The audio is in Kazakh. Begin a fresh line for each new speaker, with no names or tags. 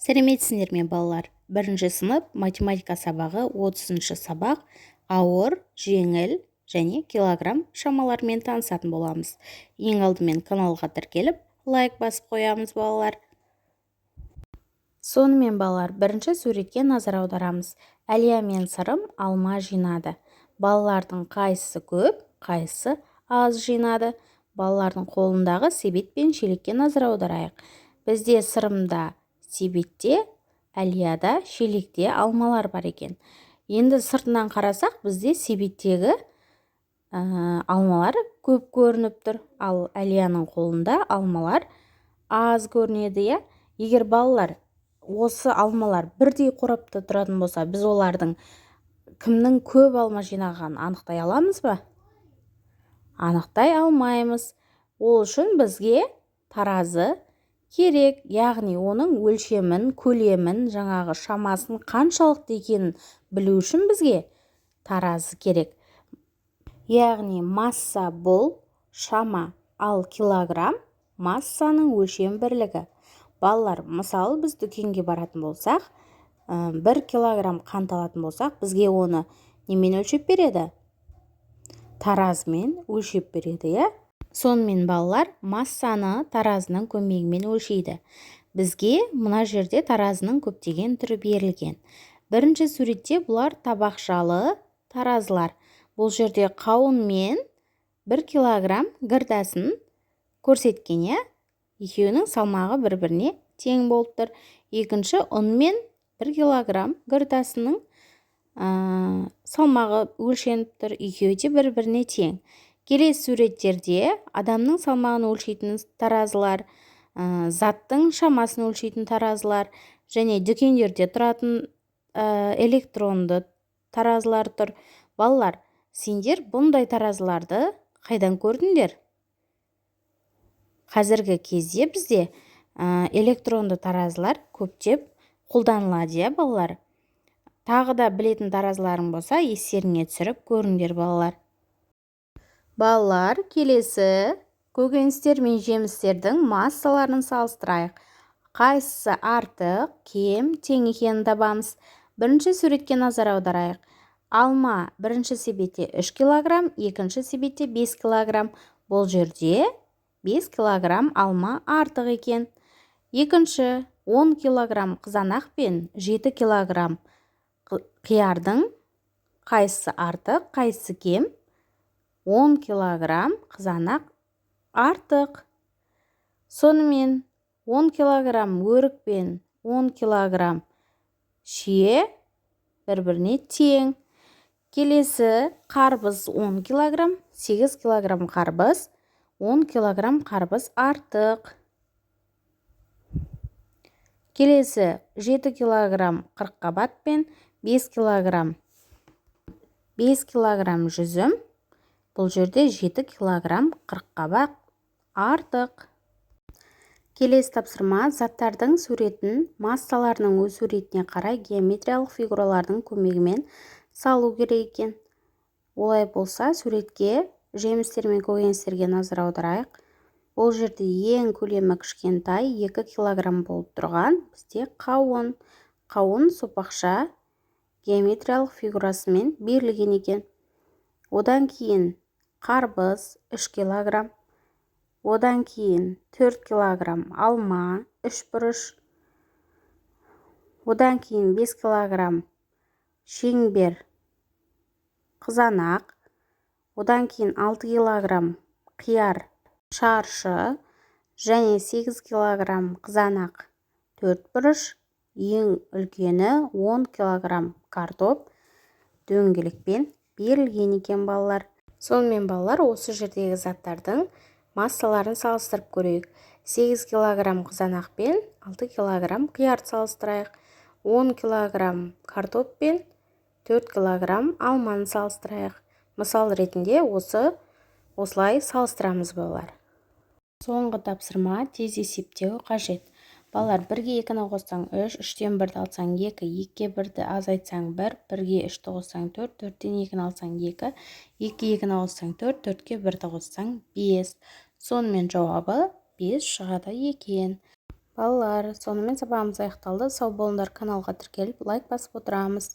Сәлеметсіңдер ме, балалар! Бірінші сынып, математика сабағы, 30-сабақ. Ауыр, жеңіл және килограмм шамаларымен танысатын боламыз. Ең алдымен каналға тіркеліп, лайк басып қоямыз, балалар. Сонымен, балалар, бірінші суретке назар аударамыз. Әлия мен Сырым алма жинады. Балалардың қайсысы көп, қайсысы аз жинады? Балалардың қолындағы себет пен шелекке назар аударайық. Бізде Сырымда себетте, Әлияда шелекте алмалар бар екен. Енді сыртынан қарасақ, бізде себеттегі алмалар көп көрініп тұр, ал Әлияның қолында алмалар аз көрінеді, иә. Егер, балалар, осы алмалар бірдей қорапта тұратын болса, біз олардың кімнің көп алма жинағанын анықтай аламыз ба? Анықтай алмаймыз. Ол үшін бізге таразы керек, яғни оның өлшемін, көлемін, жаңағы шамасын қаншалықты екенін білу үшін бізге таразы керек. Яғни масса — бұл шама, ал килограмм — массаның өлшем бірлігі. Балалар, мысалы, біз дүкенге баратын болсақ, 1 килограмм қант алатын болсақ, бізге оны немен өлшеп береді? Таразымен өлшеп береді, иә. Сонымен, балалар, массаны таразының көмегімен өлшейді. Бізге мына жерде таразының көптеген түрі берілген. Бірінші суретте бұлар табақшалы таразылар. Бұл жерде қауын мен 1 килограмм гірдасын көрсеткен, иә. Екеуінің салмағы бір біріне тең болып тұр. Екінші, ұн мен 1 килограмм гірдасының салмағы өлшеніп тұр. Екеуі де бір біріне тең. Келесі суреттерде адамның салмағын өлшейтін таразылар, заттың шамасын өлшейтін таразылар және дүкендерде тұратын электронды таразылар тұр. Балалар, сендер бұндай таразыларды қайдан көрдіңдер? Қазіргі кезде бізде электронды таразылар көптеп қолданылады, иә. Балалар, тағы да білетін таразыларың болса, естеріңе түсіріп көріңдер, балалар. Балалар, келесі көкөністер мен жемістердің массаларын салыстырайық. Қайсысы артық, кем, тең екенін табамыз. Бірінші суретке назар аударайық. Алма бірінші себетте 3 килограмм, екінші себетте 5 килограмм. Бұл жерде 5 килограмм алма артық екен. Екінші, 10 килограмм қызанақ пен 7 килограмм қиярдың қайсысы артық, қайсысы кем? 10 килограмм қызанақ артық. Сонымен, 10 килограмм өрік пен 10 килограмм шие бір-біріне тең. Келесі, қарбыз 10 килограмм, 8 килограмм қарбыз. 10 килограмм қарбыз артық. Келесі, 7 килограмм қырыққабат пен 5 килограмм, 5 килограмм жүзім. Бұл жерде 7 килограмм қырыққабат артық. Келесі тапсырма: заттардың суретін массаларының өсу ретіне қарай геометриялық фигуралардың көмегімен салу керек екен. Олай болса, суретке, жемістер мен көкөністерге назар аударайық. Бұл жерде ең көлемі кішкентай, 2 килограмм болып тұрған бізде қауын. Қауын сопақша геометриялық фигурасымен берілген екен. Одан кейін қарбыз 3 килограмм, одан кейін 4 килограмм алма, үш бұрыш, одан кейін 5 килограмм шеңбер қызанақ, одан кейін 6 килограмм қияр шаршы және 8 килограмм қызанақ төрт бұрыш, ең үлкені 10 килограмм картоп дөңгелекпен берілген екен, балалар. Сонымен, балалар, осы жердегі заттардың массаларын салыстырып көрейік. 8 килограмм қызанақ пен 6 килограмм қиярды салыстырайық. 10 килограмм картоп пен 4 килограмм алманы салыстырайық. Мысал ретінде осы осылай салыстырамыз, балалар. Соңғы тапсырма: тез есептеу қажет. Балалар, бірге екіні қоссаң, үш, үштен бірді алсаң, екі, екіге бірді азайтсаң, бір, бірге үшті қоссаң, төрт, төрттен екіні алсаң, екі, екіге екіні қоссаң, төрт, төртке бірді қоссаң, бес. Сонымен, жауабы 5 шығады екен. Балалар, сонымен сабағымыз аяқталды. Сау болыңдар! Каналға тіркеліп, лайк басып отырамыз.